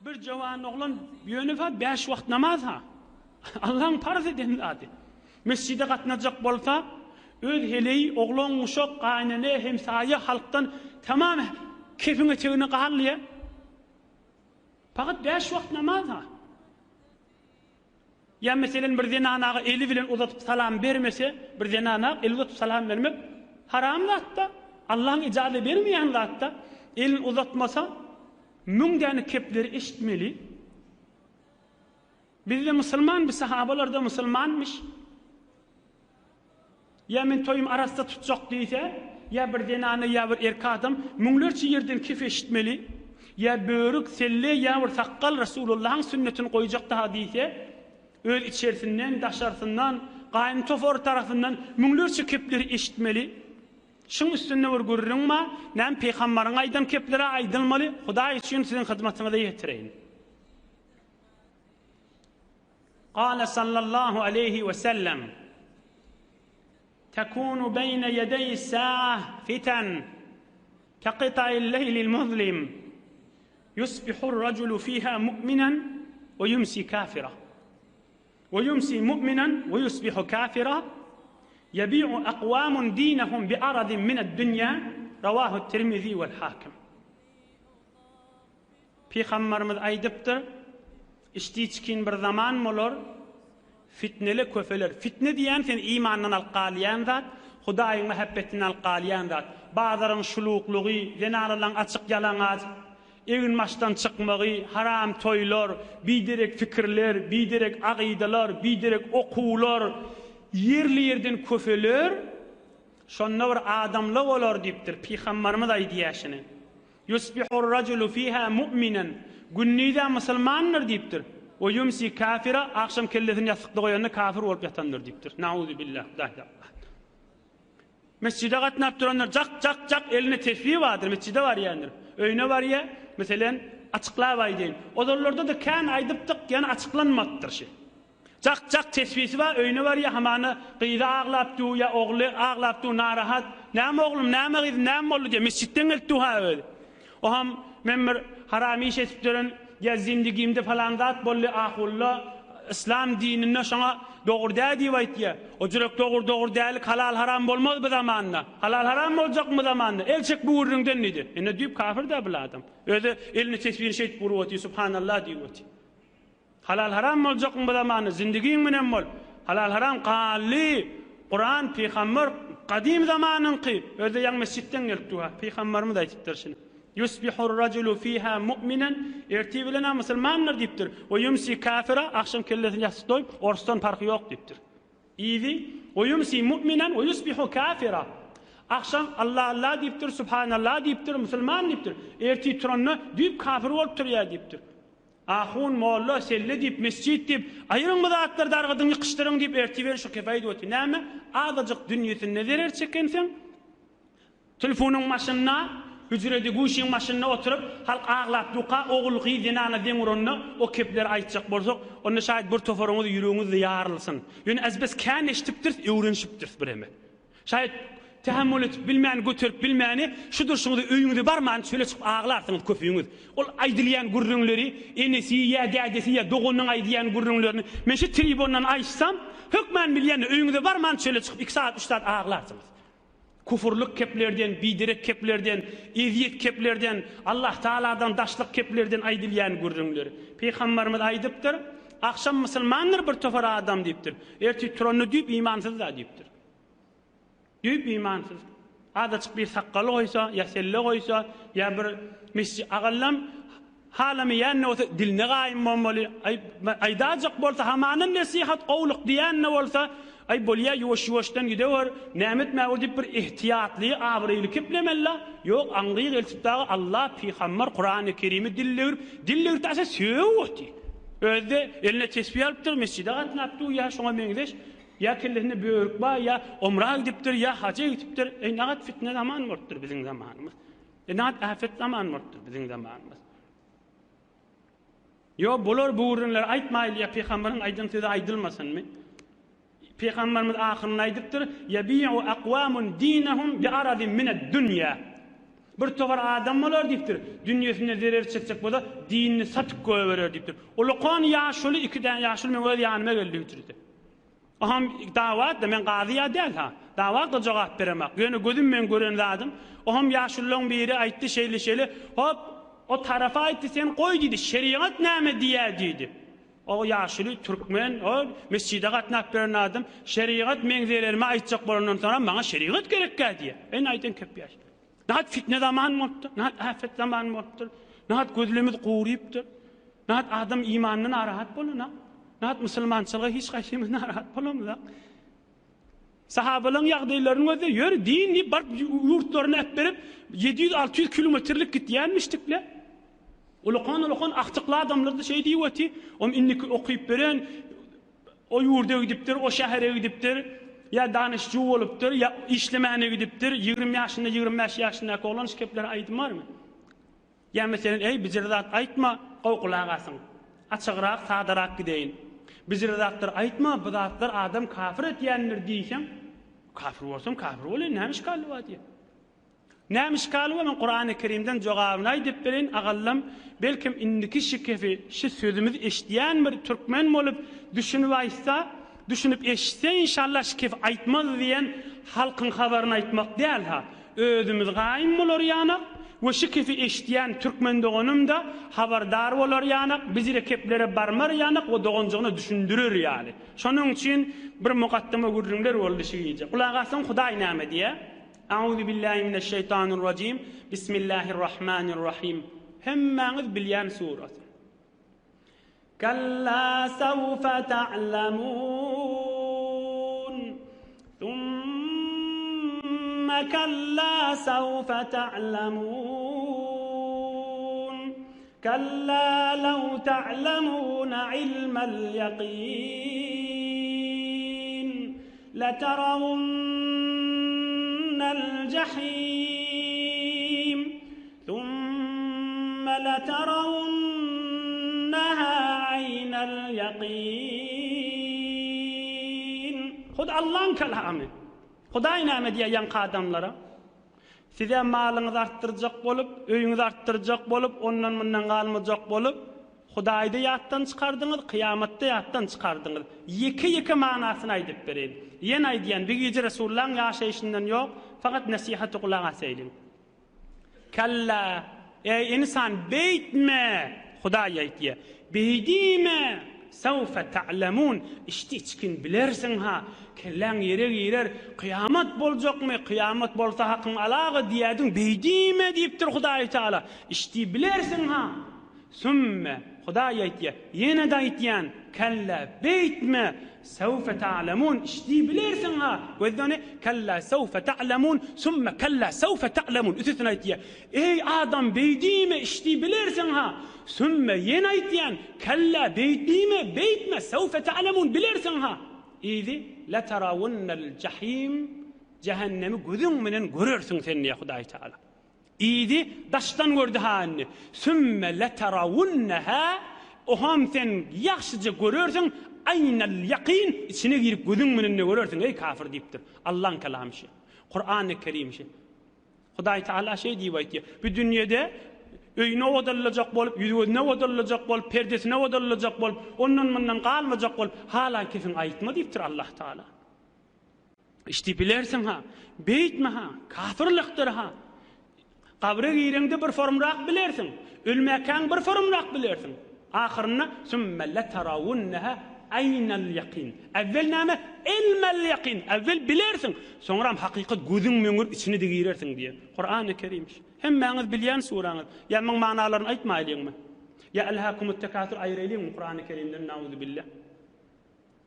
Bir jowan oglan ýöne fa bäş wagt namaz ha. Allaň parz eden zady. Mesjide gatnajak bolsa, öz heleý, oglan, uşak, gaýynene, hemsaýa halkdan tamam kefiň etegine galýa. Fakat bäş wagt namaz ha. Ýa meselen bir zenanaga eli bilen uzatyp salam bermese, bir zenana el uzatyp salam bermek haram zatda, Allaň ijaza bermeýän zatda, elini uzatmasa müň däne kepleri eşitmeli. Bizde musulman, bi sahabalarda musulmanmyş. Ýa men toýumy arassa tutjak diýse, ýa bir zenana, ýa bir erkek adam müňlerçe ýerden kef eşitmeli, ýa börük, selle, ýa bir sakgal Resulullahyň sünnetini goýjak daha diýse, öz içersinden, daşarsyndan, gaýyn topary tarapyndan müňlerçe kepleri eşitmeli. Şuň üstünde bir gürrüň bar, näme pygambaryň aýdan kepleri aýdylmaly, Hudaý üçin siziň hyzmatyňyza ýetireýin. Gale sallallahu aleýhi we sellem, Tekunu beýne ýedeýis saah fiten, keqita'il leýlil muzlim, ýusbihur rajulu fiha mu'minen we ýumsi kafira, we ýumsi mu'minen we ýusbihu kafira, ýebi'u akwamun dinehum bi aradin mined dünýä, Rawahu Tirmizi wel Hakim. Pygambarymyz aýdypdyr, Içdi-içgin bir zaman bolar, fitneli köpeler. Fitne diýýän seni imandan alyp galýan zat, Hudaýyň mähebbetinden alyp galýan zat. Bazaryň şuluklygy, zenanalaň açyk-ýalaňaç, egin-başdan çykmagy, haram toýlar, biderek pikirler, biderek agydalar, biderek okuwlar, ýerli-ýerden köpeler, şonda bir adamla bolar diýipdir. Pygambarymyz aýdýar şuny. Ýusbihur rajulu fiha mu'minen, Gündiz-ä musulmandyr diýipdir. We ýumsi kafira, agşam kellesini ýassykda goýanda kafir bolup ýatandyr diýipdir. Nauzubillah, Hudaý saklasyn. Mesjide gatnap duranlar jak jak jak elinde tesbih bardyr, mesjide barýandyr. Öýüne barýar, meselem, açyklap aýdaýyn. Ozallarda-da kän aýdypdyk, ýöne açyklanmadypdyr şi. Jak jak tesbisi bar öýüne barýa hamana gyzy aglap dur ýa ogly aglap dur narahat näme oglum näme gyzym näme boldy diýýä mesjitden gelip dur ha özi oham men bir haram iş edip duran ýa zindigimde falan zat boldy ahulla yslam dininde şoňa dogry däl diýip aýtýa o jürek dogry dogry dälik halal haram bolmaz bu zamanda halal haram boljakmy bu zamanda el çek bu gürrüňden diýdi indi düýp kafir dä bul adam özi elini tesbini şeýdip urup otyr subhanallah diýip otyr. Halal haram boljakmy bu zamanda zindigiň menen bol halal haram galdy Kuran pygamber gadym zamanyňky özde ýaňy mesjitden gelip dur pygamberimiz aýtypdyr şuny Yusbihur rajulu fiha mu'minen ertir bilen ha musulmandyr diýipdir we yumsi kafira agşam kellesini ýassyk doýup orsdan parhy ýok diýipdir yzy we yumsi mu'minen we yusbihu kafira agşam Allah Allah diýipdir subhanallah diýipdir musulman diýipdir ertir turanda düýp kafir bolup turýar diýipdir Ahun, molla, selle diýip, mesjit diýip, aýyryň bu zatlary dargadyň, ýykyşdyryň diýip, ertir beri şu kefe aýdyp otyr. Näme? Azajyk dünýesinde zerer çekensiň, telefonyň başynda, hüjrede guşyň başynda oturyp, halk aglap duka, ogul, gyz, zenana deň uranda, o kepleri aýtjak bolsak, onda şaýat bir toparyňyz ýüregiňiz ýarylsyn. Ýöne azbes kän eşidipdiris, öwrenişipdiris bireme. Şaýat tähemmül edip bilmäni, göterip bilmäni, şu durşuňyza öýüňize barman çöle çykyp aglarsyňyz köpüňiz. Ol aýdylýan gürrüňleri enesi ýa dädesi ýa doganynyň aýdýan gürrüňlerini men şu tribundan aýtsam, hökmän bilýän öýüňize barman çöle çykyp iki sagat, üç sagat aglarsyňyz. Kufurlyk keplerden, biderek keplerden, ezýet keplerden, Allah Tagaladan daşlyk keplerden aýdylýan gürrüňleri. Pygambarymyz aýdypdyr, Agşam musulmandyr bir topar adam diýipdir. Ertir turanda düýp imansyz-da diýipdir. Düýp imansyz. Azajyk bir sakgal goýsa, ýa selle goýsa, ýa bir mesji agallam halamaýan-da bolsa diline gaýym bolmaly. Aý, aýdajak bolsa hamana nesihat gowulyk diýän-de bolsa, aý bolýa ýuwaş-ýuwaşdan gidewer, näme etmäge diýip bir ehtiýatly, abraýly keplemeli-la. Ýok, aňryk eltip dagy Allah, pygamber, Kurany Kerimi dillegrip, dillegrip daşa sögüp otyr. Özi-de eline tesbih alypdyr, mesjide gatnap dur ýa şoňa meňzeş. Ýa kellesinde börük bar, ýa omra gidipdir, ýa haja gidipdir. Eý, nagat fitne zaman bolupdyr biziň zamanymyz. Eý, nagat äpet zaman bolupdyr biziň zamanymyz. Ýo, bular bu gürrüňleri aýtmaýly, ýa pygamberiň aýdan sözi aýdylmasynmy? Pygamberimiz ahyrynda aýdypdyr, Ýebi'u akwamun dinehum bi aradin mined-dunýa. Bir topar adam bolar diýipdir, dünýesinde zerer çekjek bolsa, dinini satyp goýberer diýipdir. Ulakan ýaşuly, iki däne ýaşuly meň öz ýanyma geldi hüjrede. Oham dawa-da, men gazy-ýa däl-ha. Dawa-da jogap beremak. Ýöne gözüm meň gören zadym. Oham ýaşululaň biri aýtdy şeýle-şeýle, hop, o tarapa aýtdy, sen goý diýdi, şerigat näme diýýä diýdi. O ýaşuly türkmen, o mesjide gatnap ýören adam, şerigat meň zererime aýtjak bolandan soňra maňa şerigat gerekkä diýýär. Ene aýdan kep ýaş. Nahat fitne zaman bolupdyr, nahat äpet zaman bolupdyr, nahat gözlerimiz gurypdyr, nahat adam imanyndan narahat bolanak, nahat musulmançylyga hiç haýsymyz narahat bolamyzak. Sahabalaryň ýagdaýlaryny gözle, ýör din diýip baryp ýurtlaryny äpberip 700-600 kilometrlik gitýänmişdikle. Ulakan-ulakan agtykly adamlar-da şeý diýip oty, om indiki okyp beren o ýurda gidipdir, o şähere gidipdir, ýa danyşju bolupdyr, ýa işlemäne gidipdir, 20 ýaşynda, 25 ýaşyndaky oglan şu kepleri aýdmarmy? Ýa meselem, eý, bijir zat aýtma, gowy gulak asyň. Açygrak, sadarak gideýin. Bijir zatlar aýtma, bu zatlar adam kafir etýändir diýseň, kafir bolsam kafir bolaýyn, näme işgali bar diýýär. Näme işgali bar, men Kurany Kerimden jogabyny aýdyp bereýin, agallam, belkem indiki şikefi, şi sözümizi eşidýän bir türkmen bolup, düşünip aýtsa, düşünip eşitse inşallah şikefi aýtmaz diýen halkyň habaryny aýtmak däl-ha. Özümiz gaýym bolar ýanak we şu kefi eşidýän türkmen doganym-da habardar bolar ýanak, bizire keplere barmar ýanak we doganjygyna düşündirer ýaly. Şonuň üçin bir mugatdyma gürrüňler boldy şu gije. Gulak asyn Hudaý näme diýýär? Auzubillahi mineşşeýtanirrajim. Bismillahirrahmanirrahim. Hemmäňiz bilýän surasy. Kalla sawfa ta'lamun. Thumma kalla sawfa ta'lamun. Kalla law ta'lamuna ilmal yaqin. Letarawunnal jahim. Thumma letarawunnaha aynal yaqin. Hut Allaň kalamy. Hudaý näme diýýär ýaňky adamlara? Size malyňyzy artdyrjak bolup, öýüňizi artdyrjak bolup, ondan-mundan galmajak bolup, Hudaýda ýatdan çykardyňyz, kyýamatda ýatdan çykardyňyz. Ýeke-ýeke manysyny aýdyp bereýin. Ýene aýdýan, bu gije Resulullahyň ýaşaýşyndan ýok, fakat nesihaty gulak asaýlyň. Kella, eý ynsan, beýtme! Hudaý aýtýar, Beý diýme! Sewfe ta'lemun, içdi-içgin bilersiň-ha, kelläň ýere girer, kyýamat boljakmy, kyýamat bolsa hakyň alaga diýerdiň, beý diýme diýipdir Hudaý Tagala, içdi bilersiň-ha! Sümme, Hudaý aýtýar, ýene-de aýtýan, Kellä, beýtme, sewfe ta'lemun, içdi bilersiň-ha, gözle ony, Kellä, sewfe ta'lemun, sümme, kellä, sewfe ta'lemun, üstesine aýtýar, Eý, adam, beý diýme, içdi bilersiň-ha, sümme, ýene aýtýan, Kellä, beý diýme, beýtme, sewfe ta'lemun, bilersiň-ha. Yzy, Leterawunnel jahim, jähennemi gözüň bilen görersiň sen diýýär Hudaý Tagala. Yzy daşdan gördi ha indi. Sümme leterawunneha, oham sen ýagşyja görersiň, aýnal ýakyn, içine girip gözüň bilen-de görersiň, eý kafir diýipdir. Allaň kelamy şi. Kurany Kerim şi. Hudaý Tagala şeý diýip aýtýar. Bu dünýede öýüni owadanlajak bolup, ýüz-gözüni owadanlajak bolup, perdesini owadanlajak bolup, ondan-mundan galmajak bolup, hala kesiň aýtma diýipdir Allah Tagala. Işdi bilersiň-ha, beýtme-ha, kafyrlykdyr-ha. Gabra gireňde bir forumrak bilersiň, ölmäkäň bir forumrak bilersiň. Ahyrynda sümme letarawunneha aýnal ýakyn. Äwwel näme? Ilmel ýakyn. Äwwel bilersiň, soňram hakykat gözüň möňür içine-de girersiň diýen. Kurany Kerim. Hemmäňiz bilýän suraňyz. Ýa muň manalaryny aýtmaýlyňmy? Ýa elhakumut tekasur aýyraýlyňmy Kurany Kerimden nauzubilla.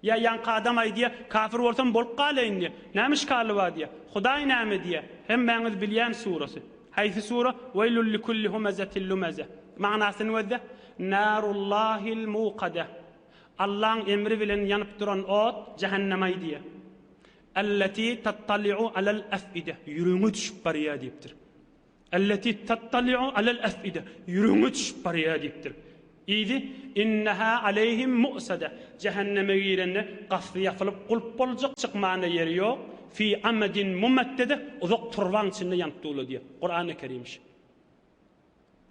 Ýa ýaňky adam aýdýa, kafir bolsam bolup galaýyn diýä. Näme işgali bar diýä. Hudaý näme diýä. Hemmäňiz bilýän surasy. Haýsy sura? Weýlül likulli humezetil lumeze. Manysyny gözle. Narullahil muqade. Allaň emri bilen ýanyp duran ot jähennem aýdýa. Elleti tattali'u alel afide. Ýüregiňe düşüp barýa diýipdir. Elleti tattali'u alel ef'ide, ýüregiňe düşüp barýar diýipdir. Yzy, Inneha aleýhim mu'sade, jähenneme girende gapysy ýapylyp gulp boljak, çykmana ýeri ýok. Fi amedin mumeddede, uzak turbaň içinde ýanyp durlar diýýär. Kurany Kerim şi.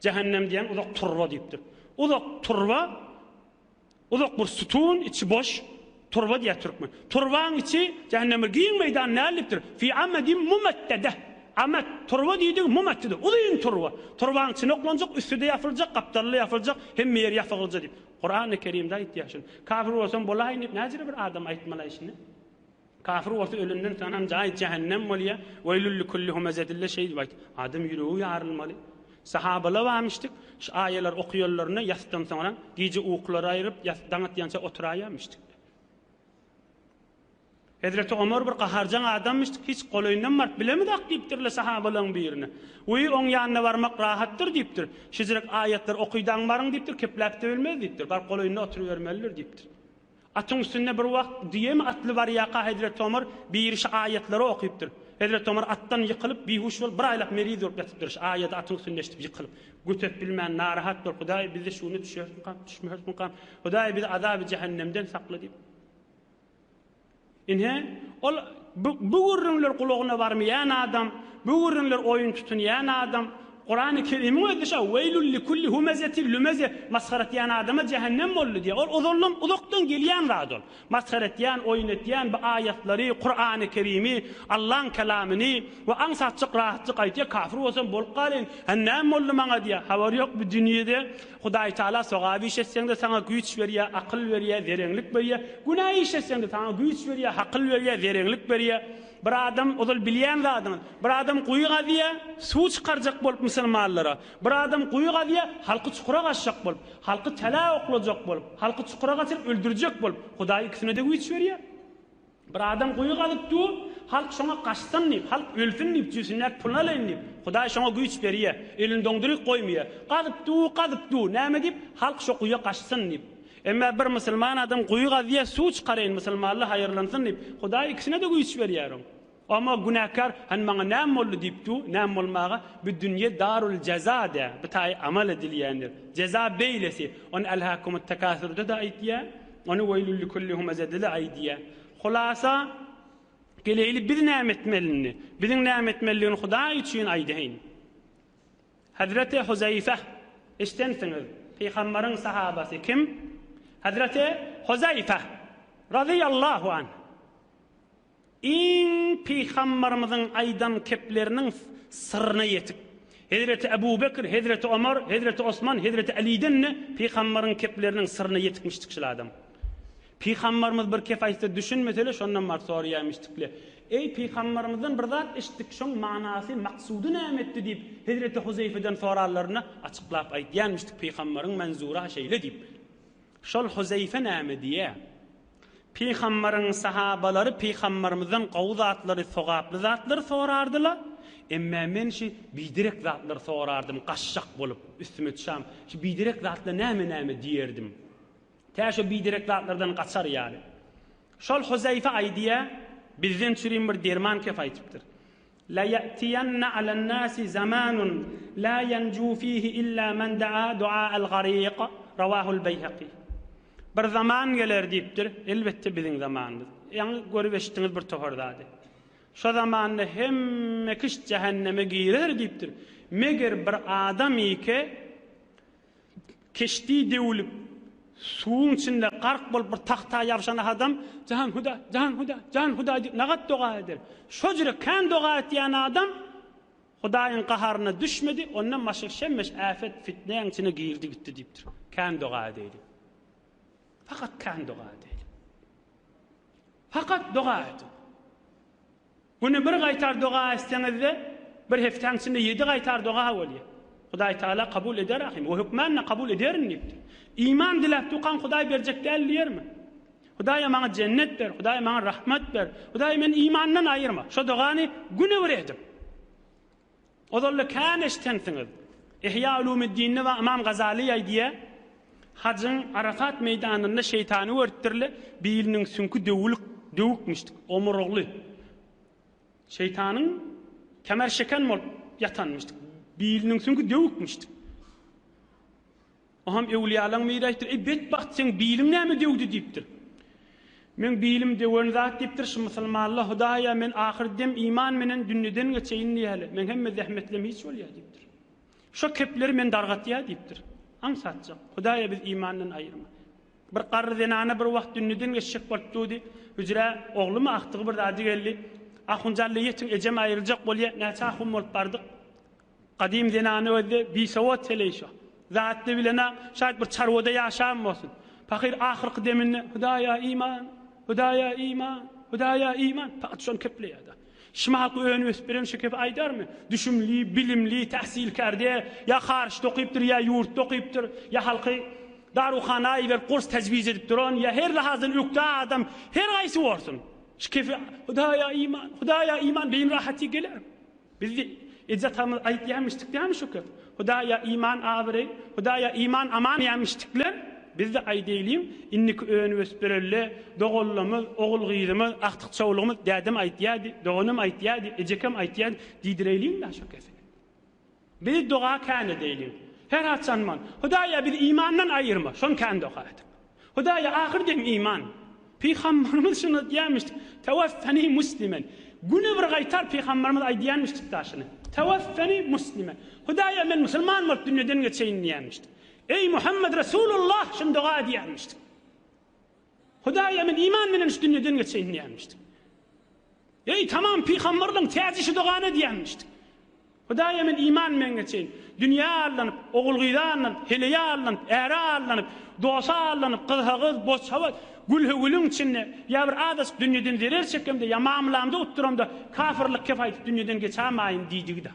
Jähennem diýen uzak turba diýipdir. Uzak turba, uzak bir sütun, içi boş, turba diýýär türkmen. Turbaň içi jähennem bir giň meýdan däl diýipdir. Fi amedin mumeddede. Amed, turba diýdigi mumeddede, uzyn turba. Turbaň içine oklanjak, üsti-de ýapyljak, gapdaly-da ýapyljak, hemme ýeri ýapygylja diýip. Kurany Kerimde aýtýar şuny. Kafir bolsam bolaýyn diýip näjere bir adam aýtmalaý şuny? Kafir bolsa ölenden soňam jaýy jähennem bolýar. Weýlül likulli humezedille şeý diýip aýt. Adam ýüregi ýarylmaly. Sahabalar barmyşdyk, şu aýalary okaýanlarynda ýasdan soňra gije ukulary aýryp, ýas daň atýança oturaýarmyşdyk. Hezreti Omar bir gaharjaň adammyşdyk, hiç golaýyndan baryp bilemizok diýipdirler sahabalaryň birine. Wiý, oň ýanyna barmak rahatdyr diýipdir. Şijirek aýatlary okydaň baryň diýipdir, kepläp-de bilmez diýipdir. Baryp golaýynda oturybermelidir diýipdir. Atyň üstünde bir wagt düýemi atly barýarka Hezreti Omar biri şu aýatlary okypdyr. Hezreti Omar atdan ýykylyp, bihuş bolup, bir aýlap meriz bolup ýatypdyr. Şu aýady atyň üstünde eşidip ýykylyp, göterip bilmän narahat bolup, Hudaý bizi şuna düşerismikam, düşmerismikam? Hudaý bizi azaby jähennemden sakla diýip. Ine, ol bu, bu gürrüňler gulagyna barmaýan adam, bu gürrüňler oýun tutunýan adam, Kurany Kerimiň özi şa Weýlül likulli humezetin lümeze masgara etýän adama jähennem boldy diýýär. Ol ozaldan uzakdan gelýän zat ol. Masgara etýän, oýun etýän bu aýatlary, Kurany Kerimi, Allaň kelamyny we aňsatjyk rahatjyk aýtýar, kafir bolsam bolup galaýyn. Hä näme boldy maňa diýýär. Habary ýok bu dünýede Hudaý Taala sogap iş etseňde saňa güýç berýär, akyl berýär, zereňlik berýär. Günä iş etseňde saňa güýç berýär, akyl berýär, zereňlik berýär. Bir adam ozal bilýän zadyňyz, bir adam guýy gazýar, suw çykarjak bolup musulmanlara. Bir adam guýy gazýar, halky çukura gaçjak bolup, halky tälä oklajak bolup, halky çukura gaçyryp öldürjek bolup. Hudaý ikisine-de güýç berýär. Bir adam guýy gazyp dur, halk şoňa gaçsyn diýip, halk ölsün diýip, jübüsindäki puluny alaýyn diýip, Hudaý şoňa güýç berýär, elini doňduryp goýmaýar. Gazyp dur, gazyp dur, näme diýip, halk şo guýa gaçsyn diýip. Emma bir musulman adam guýy gazýar, suw çykaraýyn, musulmanlar haýyrlansyn diýip, Hudaý ikisine-de güýç berýär oň. Amma günäkär, hany maňa näme boldy diýip dur, näme bolmaga, bu dünýe darul jeza dä, bu taýy amal edilýändir. Jeza beýlesi, ony Elhäkumut tekasürde-de aýdýar, ony Weýlül likulli humezede-de aýdýar. Hulasa, geleýli biz näme etmeli indi? Biziň näme etmelidigini Hudaý üçin aýdaýyn. Hezreti Huzeýfe, eşdensiňiz, pygambaryň sahabasy kim? Hezreti Huzeýfe, razyýallahu anh. Iň Pygambarymyzyň aýdan kepleriniň syryna ýetip, Hezreti Ebu Bekr, Hezreti Omar, Hezreti Osman, Hezreti Aliden-de Pygambaryň kepleriniň syryna ýetikmişdik şul adam. Pygambarymyz bir kep aýtsa düşünmesele şondan baryp soraýarmyşdykle. Eý Pygambarymyzdan bir zat eşitdik şoň manasy, maksudy näme etdi diýip Hezreti Huzeýfeden soranlarynda açyklap aýtýarmyşdyk Pygambaryň menzury-ha şeýle diýip. Şol Huzeýfe näme diýýär? Pygambaryň sahabalary pygambarymyzdan gowy zatlary, sogaply zatlary sorardylar. Emmä men şi biderek zatlary sorardym, gaçjak bolup, üstüme düşäm, şi biderek zatlar näme-näme diýerdim. Tä şo biderek zatlardan gaçar ýaly. Şol Huzeýfe aýdýar, bizden çürim bir derman kef aýtypdyr. Leýe'tiýenne alen-nâsi zamanun lâ ýenjû fîhî illâ men da'a du'â'el garîk. Rawâhu'l Beýhekî. Bir zaman geler diýipdir, elbetde biziň zamanymyz. Ýaňy görüp eşitdiňiz bir topar zady. Şo zamanda hemme kiş jähenneme girer diýipdir. Meger bir adam ike Keşdi döwülip, suwuň içinde gark bolup bir tagta ýabşan adam, Jan Huda, jan Huda, jan Huda diýip nagat doga eder. Şo jüre kän doga etýän adam Hudaýyň gaharyna düşmedi, ondan başga şemmeş äfet, fitnäň içine girdi gitdi diýipdir. Kän doga edeýli. Fakat kän doga edeýli. Fakat doga ediň. Güne bir gaýtar doga etseňizde, bir hepdäň içinde ýedi gaýtar doga bolýar. Hudaý Tagala kabul eder ahym. We hökmände kabul ederin diýipdir. Iman diläp durkaň Hudaý berjek däl diýermi? Hudaýa maňa jennet ber, Hudaý maňa rahmet ber, Hudaý meni imandan aýyrma. Şo dogany güne bir ediň. Ozalda kän eşitensiňiz. Ihýa Ulumiddinde we Ymam Gazaly aýdýar, Hajyň Arafat meýdanynda şeýtany görüpdirler, biliniň süňki döwülk, döwükmişdik, omurugly. Şeýtanyň kemer şeken bolup ýatanmyşdyk, biliniň süňki döwükmişdik. Oňam öwlüýalaň biri aýtdyr, Eý, betbagt, seň biliň näme döwdi diýipdir. Meň bilim döwen zat diýipdir şu musulmanla Hudaýa men ahyr dem iman menen dünýeden geçeýin diýäli. Meň hemme zähmetlem hiç bolýa diýipdir. Şo kepleri men dargatýa diýipdir. Aňsatjak. Hudaýa biz imandan aýyrma. Bir garry zenana bir wagt dünýeden geçjek bolup durdy. Hüjrä oglumy agtygy bir zady geldi. Ahunjally ýetiň ejem aýryljak bolýa. Näçe ahun bolup bardyk. Gadym zenany özde bisowat heleý şo. Zatny bilen-ä şaýt bir çarwada ýaşan bolsun. Pahyr ahyrky deminde Hudaýa iman, Hudaýa iman, Hudaýa iman, pakat şony kepleýär-de. Şumaky önüp-ösüp beren şu kepi aýdarmy? Düşümli, bilimli, tähsilkärde, ýa haryçda okypdyr, ýa ýurtda okypdyr, ýa halky daruhana iberip kurs täjwiz edip duran, ýa her lahazdan ökde adam, her haýsy bolsun. Şu kepi Hudaýa iman, Hudaýa iman beýin rahaty geler. Biz eje-atamyz aýtýarmyşdyk dämi şu köp? Hudaýa iman abraý, Hudaýa iman aman diýýärmişdikler. Biz-de aýdaýlyň, indiki önüp-ösüp berelde doganlarymyz, ogul-gyzymyz, agtyk-çowlugymyz dädem aýtýardy, doganym aýtýardy, ejekem aýtýardy diýdireýliň-dä şu kesini. Biz doga kän edeýliň. Her haçanman, Hudaýa bizi imandan aýyrma, şony kän doga ediň. Hudaýa ahyr dem iman. Pygamberimiz şuny diýýärmişdi, Tewaffeni muslimen. Güne bir gaýtar pygamberimiz aýdýarmyşdyk da şuny. Tewaffeni muslimen. Hudaýa men musulman bolup dünýeden geçeýin diýýärmişdi. Eý Muhammed Resulullah şuny doga edýärmişdi. Hudaýa men iman bilen şu dünýeden geçeýin diýýärmişdi. Eý tamam pygamberliň täji şu dogany edýärmişdi. Hudaýa men iman bilen geçeýin. Dünýä allanyp, ogul-gyza allanyp, heleýe allanyp, äre allanyp, dosa allanyp, gyzha-gyz, boçha-boç, gülhe-gülüň içinde, ýa bir azajyk dünýeden zerer çekemde, ýa mamlamda utduramda, kafyrlyk kep aýdyp dünýeden geçämaýyn diýdigi-de.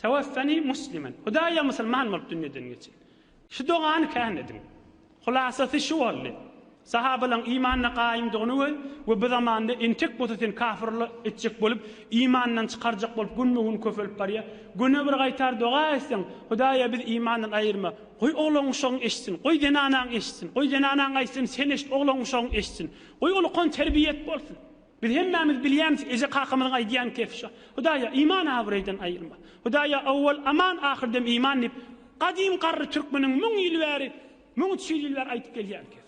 Tewaffeni muslimen. Hudaýa musulman bolup dünýeden geçeýin. Şu dogany kän ediň. Hulasasy şu boldy. Sahabalaň imanda gaýymdygyny gör we bu zamanda entek bolsa seni kafyrla etjek bolup, imandan çykarjak bolup günbe-gün köpelip barýar. Güne bir gaýtar doga etseň, Hudaýa bizi imandan aýyrma. Goý oglan-uşagyň eşitsin, goý zenanaň eşitsin, goý zenanaň aýtsyn, sen eşit, oglan-uşagyň eşitsin. Goý ulukan terbiýet bolsun. Biz hemmämiz bilýämis eje kakamyzyň aýdýan kefi şo. Hudaýa iman abraýdan aýyrma. Hudaýa owwal aman ahyrdem iman diýip gadym garry türkmeniň müň ýyl bäri 3300 ýyl bäri aýdyp gelýän kefi.